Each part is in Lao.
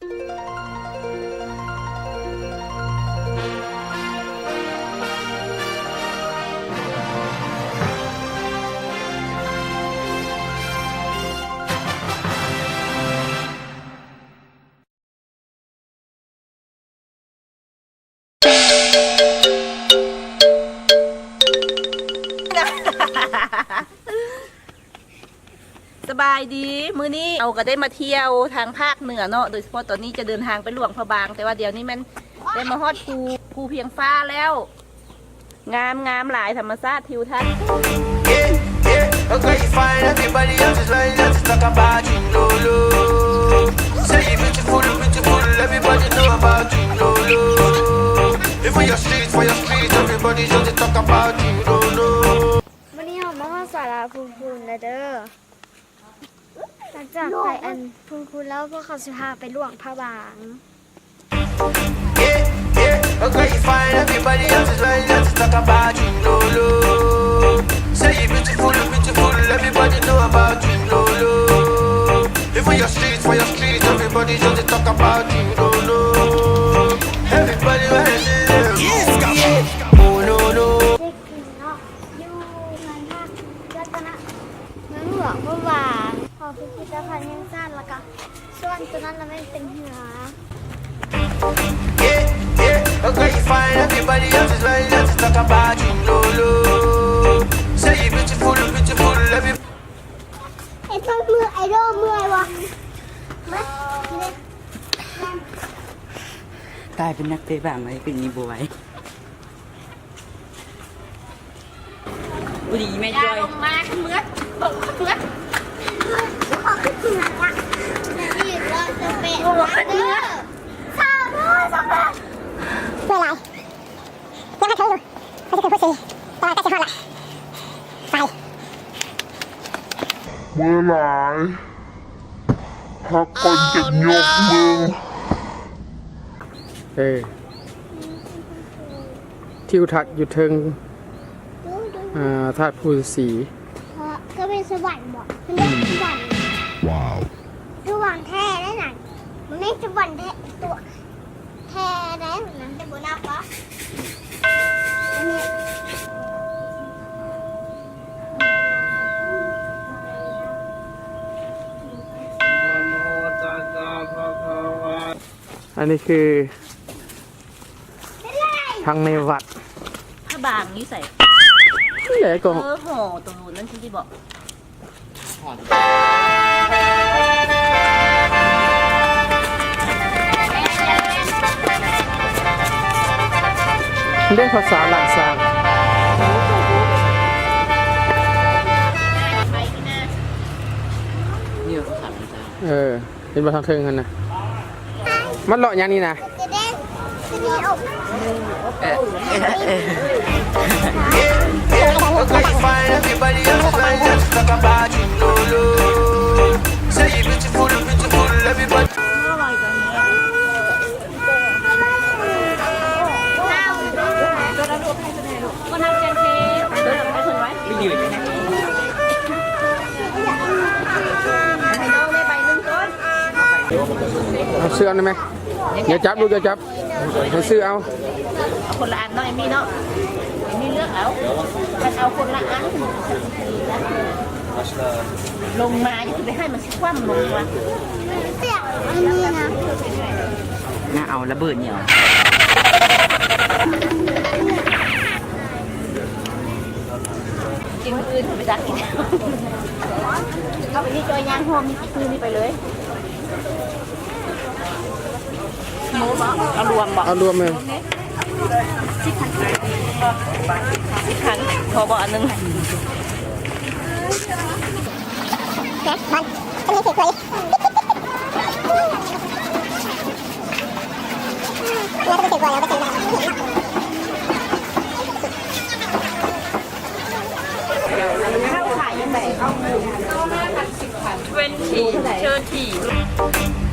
ສະບາຍດີ ມື້ນີ້ເຮົາກໍໄດ້ມາທ່ຽວທາງພາກເໜືອເນາະ ໂດຍສະເພາະຕອນນີ້ຈະເດີນທາງໄປຫຼວງພະບາງ ແຕ່ວ່າດຽວນີ້ແມ່ນໄດ້ມາຮອດພູ ພູພຽງຟ້າແລ້ວ. ງາມ ງາມຫຼາຍ ທຳມະຊາດທິວທັດ. Yeah, yeah, okay, fine, everybody else is lying, let's talk about you, no, no. Say you beautiful, you beautiful, everybody know about you, no, no. If for your street, for your street, everybody just talk about you, no, no. ມື້ນີ້ເຮົາມາຮອດສາລາພູນແລ້ວເດີ. ຫຼັງຈາກໄປອັນພຸ້ນໆແລ້ວ ພວກເຂົາຊິພາໄປຫຼວງພະບາງ. Yeah, yeah, okay, fine, everybody else is lying, let's talk about you, no, no. Say you beautiful, you beautiful, everybody know about you, no, no. If for your street, for your street, everybody just talk about you, no, no. Everybody wanna see you. Yes, come on. Oh, no, no. ເດັກຜີເນາະ ຢູ່ເຮືອນພັກລັດຕະນະ ເມືອງຫຼວງພະບາງ ຫໍພິພິທະພັນແຫ່ງຊາດ ແລ້ວກະສວນຕົວນັ້ນລະແມ່ນເປັນເຮືອ. Yeah, yeah, okay, fine, everybody else is lying, let's talk about you, no, no. Say you beautiful, you beautiful, every ໄອ້ຕົ້ນເມື່ອຍ ໄອ້ໂດເມື່ອຍວະ ມາ ຕາຍເປັນນັກເຕະບານ ມາເປັນນີ້ບໍ່ໄຫວ. ບໍ່ດີແມ່ຈ້ອຍ ຢ່າລົງມາ ເມືອດ ເມືອດ ເມື່ອຍຫຼາຍ ຍັງຫາເທິງຢູ່ ເຂົາຈະຂຶ້ນພູສີ່ ແຕ່ວ່າໃກ້ຊິຮອດລະ ໄປ ເມື່ອຍຫຼາຍ ຫາກກ່ອນຈະຍົກເບິ່ງ ເອີ ທິວທັດຢູ່ເທິງ ອ່າ ທາດພູສີ ເອີ ກໍເປັນສະຫວັນບໍ? ມັນເປັນສະຫວັນ ວ້າວ ສະຫວັນແທ້ເດ້ນັ້ນ ມັນເປັນສະຫວັນແທ້ຕົວ ແທ້ໄດ໋ນະ ແຕ່ບໍ່ນັບວະ ອັນນີ້ ອັນນີ້ຄືທາງໃນວັດ ພະບາງຢູ່ໃສ? ນີ້ແຫຼະກໍ ເອີ ຫໍໂຕນັ້ນຊິບອກ ເດ້ພາສາລ້ານຊ້າງ ນີ້ພາສາລ້ານຊ້າງ ເອີ. ເຫັນບໍ່ທາງເທິງຫັ້ນນະ ມັນເລາະຫຍັງນີ້ນະ? ເອົາເສື້ອນໄດ້ໄໝ? ຢ່າຈັບລູກ ຢ່າຈັບ ໃຫ້ຊື້ເອົາ ເອົາຄົນລະອັນເນາະ ເອມມີເນາະ ເອມມີເລືອກເອົາ ຄັນເອົາຄົນລະອັນ ລົງມາ ຢ່າໄປໃຫ້ມັນ ຄວ່ຳລົງວ່າ ປຽກອັນນີ້ນະ ນະເອົາລະເບີດໜຽວ ກິນມື້ອື່ນໄປຈັກກິນ ເອົາໄປນີ້ ຈອຍຍ່າງຮ່ວມນີ້ ຄືນີ້ໄປເລີຍ ເອົາລວມບໍ່? ເອົາລວມແມ່ນ ສິບພັນ ສິບພັນ ພໍບໍ່ອັນໜຶ່ງ? Twenty, thirty.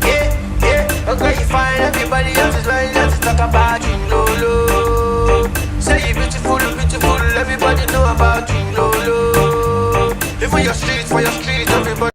Yeah, yeah, okay, fine, everybody else is lying, let's talk about you, no, no. Say you beautiful, you beautiful, everybody know about you, no, no. If for your street, for your street, everybody